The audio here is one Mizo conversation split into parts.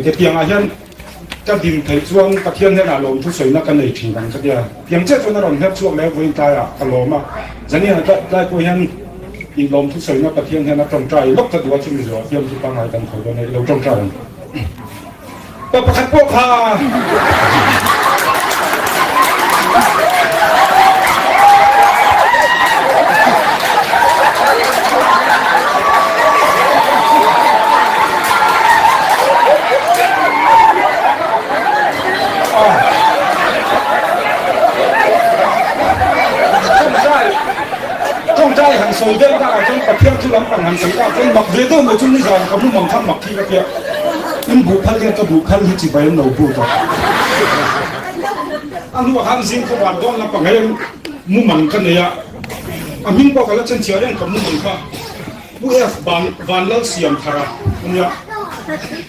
Te tiangah hian ka din theih chuan Pathian hnenah lawmthu sawina ka nei thin ang ka tia. Tiang chiah chuan a rawn hmet chhuak leh vawiin tlaiah ka lawm a. Zaniah tlai pawh hian ih lawmthu sawina Pathian hnena tawngtai lawk ka duh a, chumi zawhah fiamthu pangngai kan tho dawn a, i lo tawngtai ang. Pa pakhat pawh kha Tawngtai han sawi deuh takah chuan Pathian thu lampang han sawi takah chuan mak ve deuh mai chu nizan ka hmu mang khan mak thi ka tia. In buh phal hian ka buh phal hi chibai an lo but a. A hnuah khan zing khawvar dawn lampang hian mumang ka nei a, a hming pawh ka la chhenchhiah reng ka mumang kha. Pu F Vanlal siam thar a ania.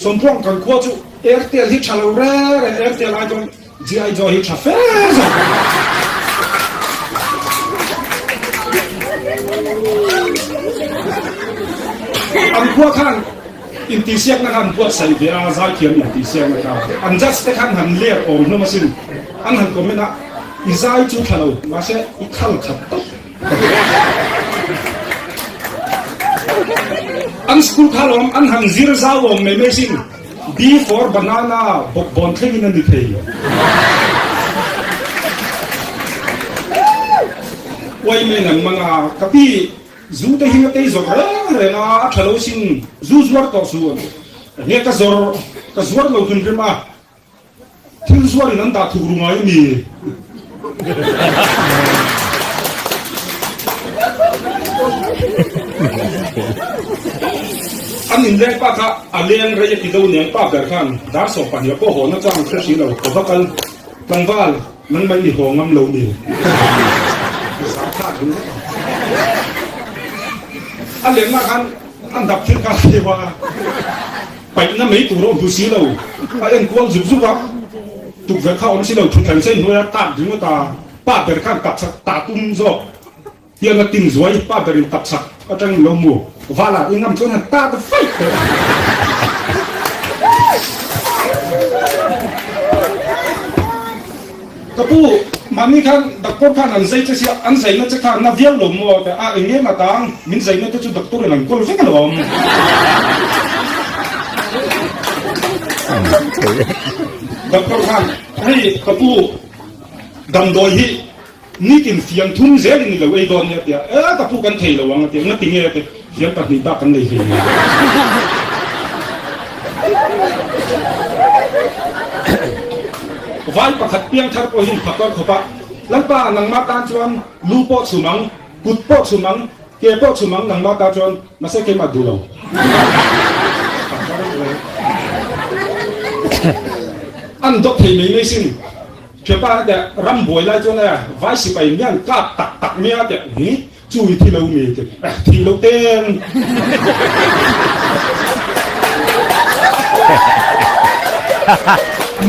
Sawmtluang kan khua chu Airtel hi tha lo reng reng Airtel ai chuan GI Joy hi tha fe zawk. An khua khan intihsiakna khan buatsaih ve a, zaithiam intihsiakna kha. An judge te khan han ler awm hlawm asin. An han comment a, i zai chu tha lo, mahse i khal khat tawp. An school kha lawm an han zir zau awm mai mai sin B for banana bawk bawn thleng in a ni thei. Uai mai nan mang a ka pi zu te hi a tei zawrh reng reng a a tha lo sin zu zuar tawh suh nge ka zawr ka zuar lo hrim hrim a. Thil zuarin an dah thuk ru ngai a mi? An inleng pa kha a leng rei a ti do neng pa ber khan dar sawm pahnih pawh haw na chang hre si lo ka va kal tlangval nang mai i haw ngam lo ni. A lengah khan an dap thil kha a theu a. Paihna mai tur a awm duh si lo, a en kual zuk zuk a, tukverh kha a awm si lo, thutthleng sen hnuaia tak ringawt a, pa ber khan tak chak ta tum zawk hian a tin zuai, pa berin tak chak atangin lo mu vala i ngam chuan han ta ta faih teh. Ka pu, mahni khan doctor khan an zai che sia, an zaina che khan na viau lo maw teh a, eng nge mah tang, min zaina te chu doctor in an kawl vek alawm. Doctor khan, hei ka pu, damdawi hi nitin fiam thum zelin i lo ei dawn nia tia, e ka pu kan thei lo ang a tia, ngati nge te, fiam pahnih bak kan nei hlei nia. Vai pakhat piang thar pawh hi phakar khawp a, Lalpa nangmah tan chuan lu pawh chhum ang, kut pawh chhum ang, ke pawh chhum ang nangmah tan chuan mahse keimah duh lo. An dawt thei mai mai sin. Thianpa a teh ram buai lai chuan e vai sipai mian kap tak tak mai a teh hi chu i thi lo mi ti eh thi lo teng.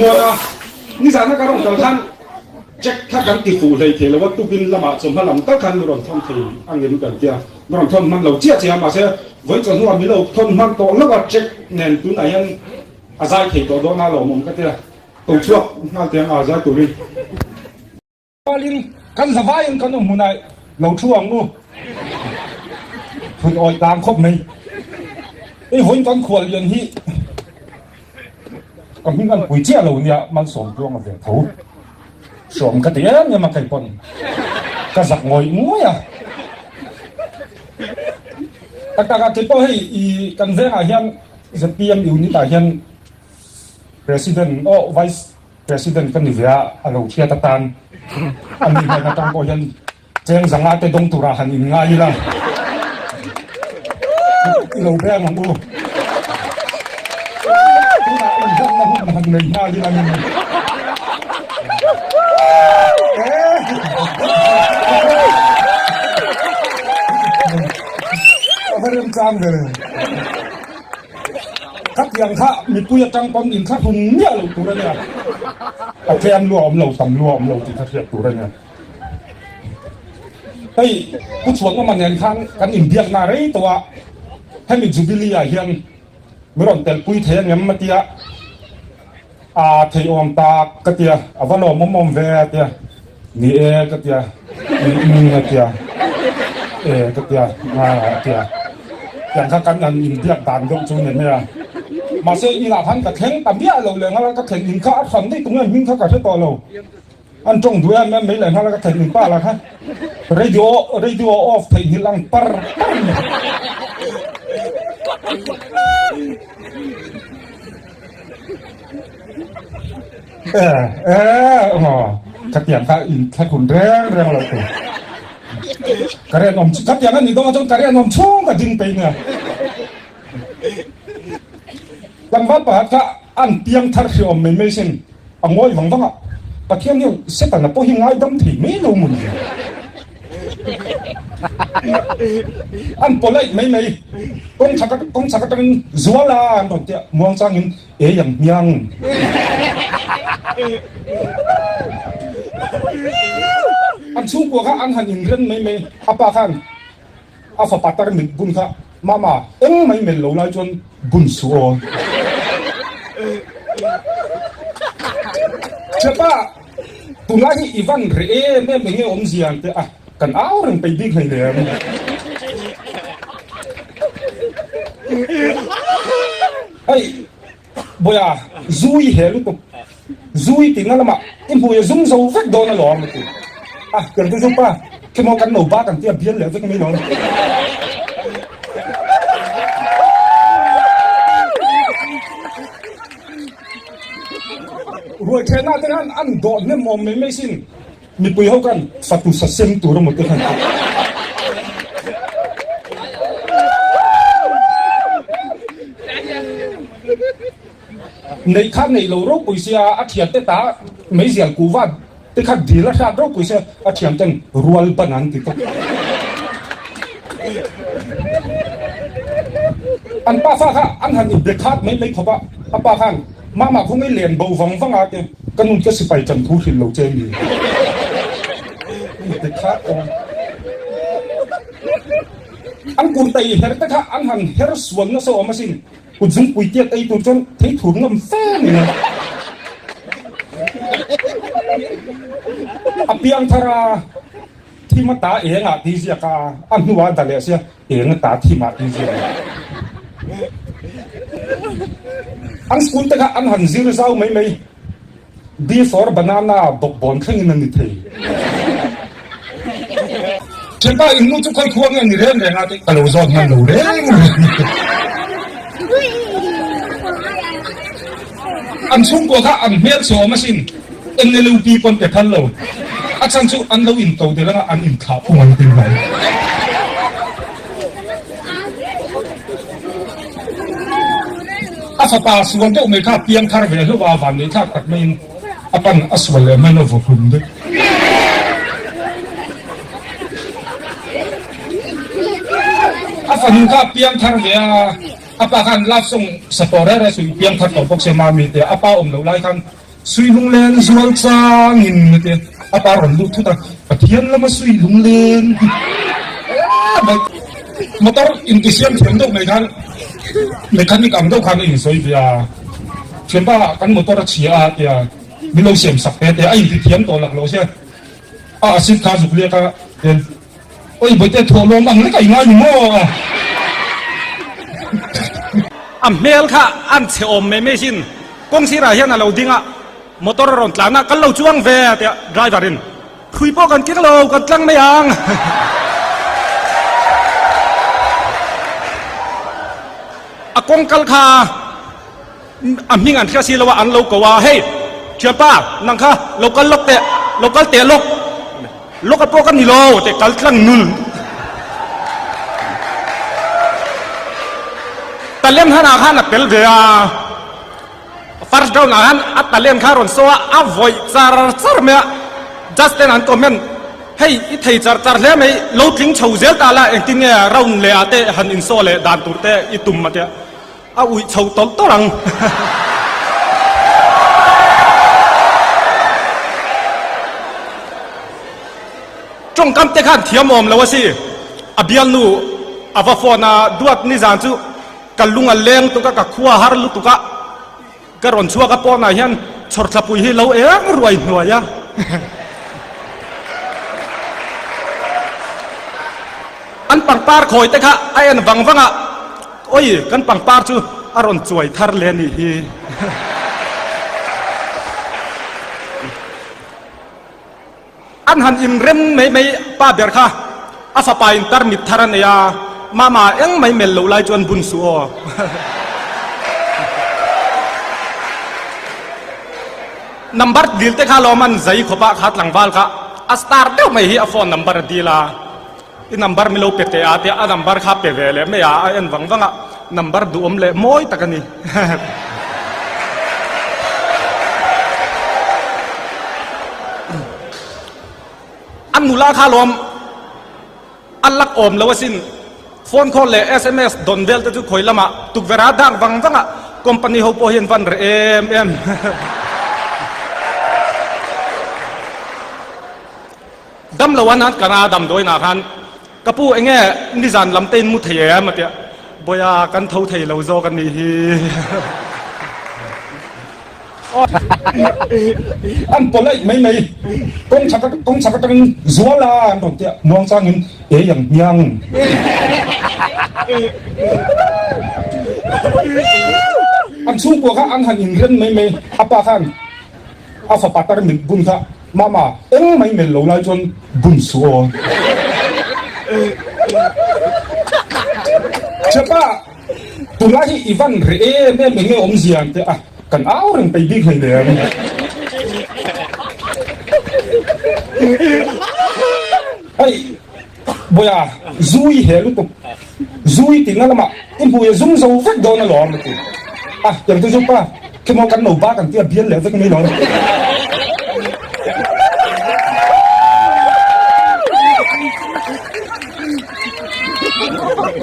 Muana nizana ka rawn kal khan Jack kha kan ti fuh hlei thei lo a tukin lamah chawhma lam tal khan mi rawn thawn thei angin kan tia mi rawn thawn hman lo chiah chiah a mahse vawi chawhnuah mi lo thawn hman tawh lo a Jack nen tunah hian a zai thei tawh dawn a lawmawm ka tia. Ko chhuak nghal teh ang a zai turin. Rualin kan zavaiin kan awm hmunah lo thu ang u. Phun awih tang khawp mai. Hei vawiin kan khual lian hi ka hming an pui chiah lo nia Malsawm Tluanga ve tho. Hrawm ka ti em em a kei pawn ka zak ngawih ngawih a. Tak tak a kei pawh hei i kan vengah hian ZPM unit ah hian President aw Vice President ka ni ve a, a lo hriat atan a ni hnen atang pawh hian cheng zanga te dawng turah han in ngai ila i lo beng ang u. Tunah inhlanna hun han nei nghal ila ni. A va remchang ve. Khatiang kha mipui atang pawn in thlahlum miah loh tur a nia. A tlem lua awm lo, tam lua awm lo tih kha hriat tur a nia. Hei Pu Chhuanawma nen khan kan inbiakna rei tawh a, hemi Jubilee ah hian mi rawn telpui thei angem a tia. A thei awm tak ka tia, a va lawmawm awm ve a tia, ni e ka tia, umm umm a tia, e ka tia, a a tia. Tiang kha kan han inbiak dan deuh chu ni mai a. Mahse inah khan ka thleng ta miah lo leh nghal a, ka thleng in kha a hran daih tunge hming kha ka hre tawh lo. An tawng duh em em mai leh nghal a ka theih min pa lah kha radio radio off theih nghilh ang par par mai. Eh eh aw khatiang kha in thlakhun reng reng lo tur. Ka rian awm khatiang a nih dawn chuan ka rian awm chhung ka ding peih nia. Tlangval pakhat kha an piang thar hri awm mai mai sin. A ngawi vang vang a, Pathian hian Setana pawh hi ngaidam thei mai lo maw ni? An polite mai mai, kawng chhak kawng chhak atangin Zuala an rawn ti a, muang changin ei ang hmiang. An chhungkua kha an han inren mai mai, a pa khan A fapa tarmit bun kha mama eng mai melh lo lai chuan bun suh aw. Thianpa, tunlai hi i van reh em em enge awmzia ang teh a, kan au reng peih bik hlei lem. Hei, Bawiha, zu i hel lutuk. Zui tihna lamah i hmui a zum zo vek dawn alawm a ti. A, Kertu chu pa, khimaw kan lo bak ang tih a bial leh vek mai lo. Ruai thenah te khan an dawh hnem awm mai mai sin. Mipui ho khan fatu sa sem tur emaw te khan ti. Neih kha neih lo ropui sia a thiante ta meizial kuhva te kha dil a hrat ropui sia a thianten rual ban an ti tawp. An pa fa kha an han inbe khat mai mai khawp a, a pa khan mama khawnge len bo vang vang a te ka nu ka sipai chan thu hrilh lo che mi inbe khat awm. An kurtai her te kha an han her sual nasa awm asin. Kut zungpui tiat ei tur chuan thei thur ngam fe mai a. A piang thar a, thim a ta eng ah tih ziak a, a hnuah a da leh sia eng a ta thim ah tih ziak a. An school te kha an han zir zau mai mai. B for banana bawkbawn thlengin a ni thei. Thianpa in nu chu khawi khua nge ni reng reng a tih ka lo zawt hman lo reng reng. An chhungkua kha an hmel chhe awm asin NLUP pawn pe phal lo. A chhan chu an lo in to del anga an in thlah phung an ti mai. A fapa sual deuh mai kha piang thar ve hlauh a, van neih thlak tak maiin a pan a sual leh hman a vaw hlum daih. A fanu kha piang thar ve a, a pa khan love song sa tawh reng reng suih piang thar tawh bawk se mami te a pa awm loh lai khan Sui lungleng zual changin a ti a, a pa rawn lut thut a, Pathian lama sui lungleng hi motor intisiam thiam deuh mai khan mechanic ang deuh khan a insawi ve a, thianpa kan motor a chhia a tia min lo siam sak te te a intithiam tawh lak lo sia a acid kha zuk liak a tian Oi Bawihte thawh lawm ang lek a i ngai ni maw? A hmel kha an chhe awm mai mai sin, kawng sirah hian a lo ding a, motor a rawn tlan a, kan lo chuang ve a tia driver in hrui pawh kan keng lo, kan tlang mai ang. A kawng kal kha A hming an hria si lo a, an lo ko a, Hei, thianpa, nang kha lo kal lawk teh, lo kal teh lawk, lawk a pawh ka ni lo teh kal tlang nul. Talent hanah khan a pel ve a, first round ah khan a talent kha a rawn saw a, a vawih char char mai a, judge ten an comment, Hei, i thei char char hle mai, lo tling chho zel ta la, engtin nge round leh ah te han insaw leh dan tur te i tum a tia. A uih chho tawlh tawlh ang. Tawngkam te khan thiam awm lo a si. A bialnu a va phone a, Duat nizan chu ka lung a leng tuk a, ka khua har lutuk a. Ka rawn chhuak a pawnah hian chhawrthlapui hi lo eng ruai hnuai a. An pangpar khawi te kha a en vang vang a, Awi, kan pangpar chu a rawn chuai thar leh a nih hi. An han inrem mai mai pa ber kha a fapa in tarmit thar a nei a, Mama eng mai mel loh lai chuan bun suh aw. Number dil te kha lawm an zai khawp a, kha tlangval kha a star deuh mai hi a phone number a dil a, i number mi lo pe teh a tia a number kha pe ve leh mai a, a en vang vang a, number duhawm leh mawi tak a ni. A nula kha lawm a lak awm lo asin, phone call leh sms dawn vel te chu khawi lamah tukverh a dak vang vang a, company ho pawh hian van reh em em. Dam lo an kan a damdawi nah khan ka pu enge nizan lam te in mu thei em a tia Bawiha kan tho thei lo zawk a nih hi. An polite mai mai kawng chhak kawng chhak atangin zual a an rawn tia muang changin ei ang hmiang. An chhungkua kha an han inren mai mai a pa khan a fapa tarmit bun kha Mama, eng mai mel lo lai chuan bun suh aw. Chepa, tunlai hi i van reh em em eng nge awmzia ang teh a, kan au reng peih bik hleinem. Hei, Bawiha, zu i he lutuk, zu i tihna lamah i hmui a zum zo vek dawn alawm a ti. A, tiang chu zu pa, khimaw kan lo bak ang tih a bial leh vek mai lo.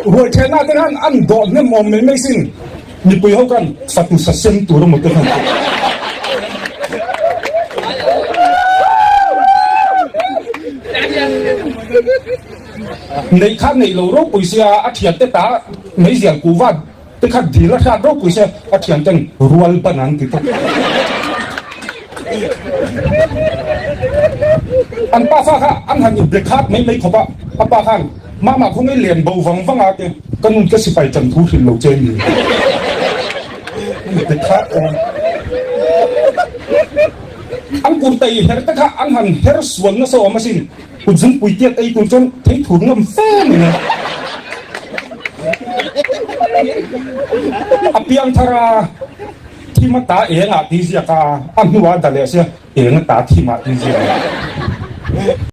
Ruai thenah te khan an dawh hnem awm mai mai sin, mipui ho khan fatu sa sem tur emaw te khan. Neih kha neih lo ropui sia a thiante ta meizial kuhva te kha dil a hriat ropui sia a thianten rual ban an ti tawp. An pa fa kha an han inbe khat mai mai khawp a, a pa khan mama khawngaih len bo vang vang a te ka nun ka sipai chan thu hrilh lo che ni. Inbe khat awm. An kurtai her te kha an han her sual nasa awm asin. Kut zungpui tiat ei tur chuan thei thur ngam fe mai a. A piang thar a, thim a ta eng ah tih ziak a, a hnuah a da leh sia eng a ta thim ah tih ziak a.